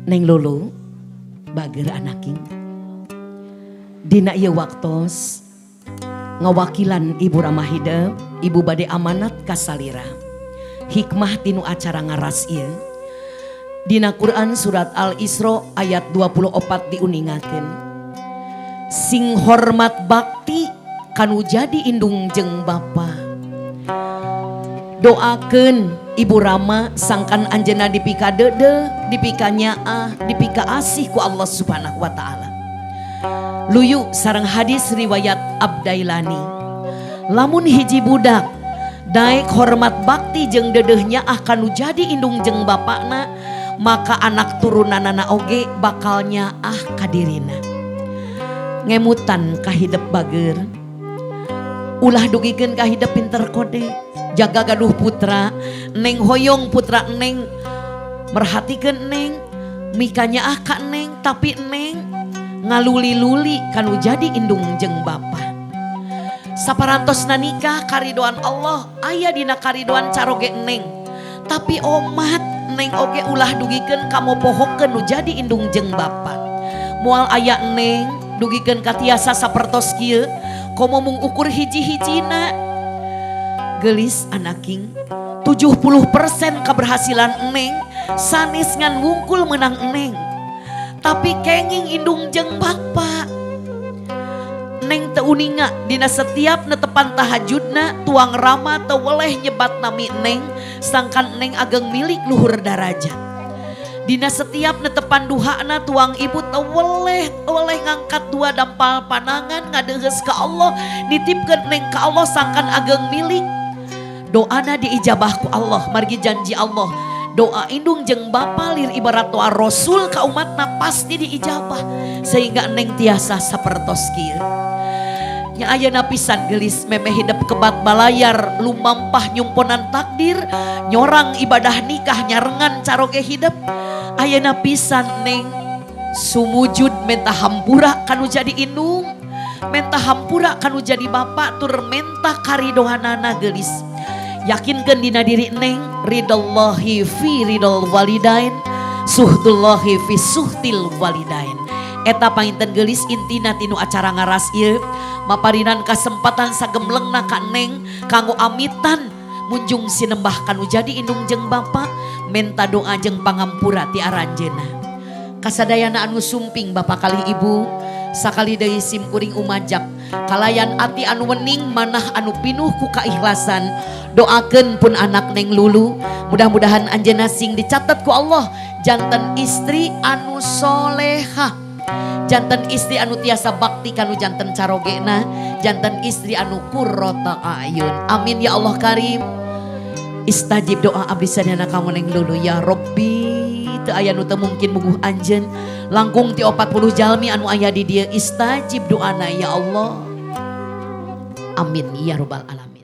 Neng Lulu, bager anaking. Dina ieu waktos ngawakilan Ibu Rama hidep, Ibu bade amanat kasalira. Hikmah tinu acara ngaras ieu. Dina Quran surat Al-Isra ayat 24 diuningakeun. Sing hormat bakti kanu jadi indung jeung bapa. Doakeun Ibu Rama sangkan anjeunna dipika deudeuh, dipika nyaah, dipika asih ku Allah Subhanahu wa Taala. Luyu sareng hadis riwayat Abdailani. Lamun hiji budak daek hormat bakti jeung deudeuh nyaah kanu jadi indung jeung bapakna, maka anak turunanana oge bakal nyaah kadirina. Ngemutan kahidep bager. Ulah dugikeun kahidep pinter kode. Jaga gaduh putra, Neng hoyong putra Neng merhatikeun Neng, mika nyaah ka Neng, tapi Neng ngaluli-luli kanu jadi indung jeung bapa. Saparantosna nikah karidoan Allah aya dina karidoan caroge Neng. Tapi omat Neng oge ulah dugikeun kamopohokeun nu jadi indung jeung bapa. Moal aya Neng dugikeun katiasa sapertos kieu, komo mung ukur hiji-hijina. Gelis anaking, 70% keberhasilan Neng sanes ngan wungkul menang Neng, tapi kenging indung jeung bapa. Neng teu uninga dina setiap netepan tahajudna tuang Rama teu weleh nyebat nami Neng sangkan Neng ageng milik luhur darajat. Dina setiap netepan duhana tuang ibu teu weleh weleh ngangkat dua dampal panangan ngadeuheus ka Allah, nitipkeun Neng ka Allah sangkan ageng milik. Doana diijabah ku Allah, margi janji Allah doa indung jeung bapa lir ibarat doa Rasul ka umatna pasti diijabah, sehingga Neng tiasa sapertos kieu. Nya ayeuna pisan gelis, memeh hidep kebat balayar lumampah nyumponan takdir, nyorang ibadah nikah nyarengan caroge hidep. Ayeuna pisan Neng sumujud menta hampura kanu jadi indung, menta hampura kanu jadi bapak, tur menta karidohanana. Gelis, yakinkan dina diri Neng, ridallahi fi ridal walidain, suhtullahi fi suhtil walidain. Eta panginten gelis intina tinu acara ngaras ieu, maparinan kesempatan sagemlengna ka Neng kanggo amitan munjung sinembah kanu jadi indung jeung bapa, menta doa jeung pangampura ti aranjeuna. Kasadayana anu sumping, bapak kalih ibu, sakali deui sim kuring umajak kalayan ati anu wening, manah anu pinuh ku kaikhlasan, doakeun pun anak Neng Lulu, mudah-mudahan anjeunna sing dicatat ku Allah janten istri anu solehah, janten istri anu tiasa bakti kanu janten carogena, janten istri anu qurrota ayun. Amin ya Allah karim. Istajib doa abdi sadayana kamu Neng Lulu ya Robbi. Teu aya nu teu mungkin muguh anjeun, langkung ti 40 jalmi anu aya di dieu. Istajib doana ya Allah. Amin ya robbal alamin.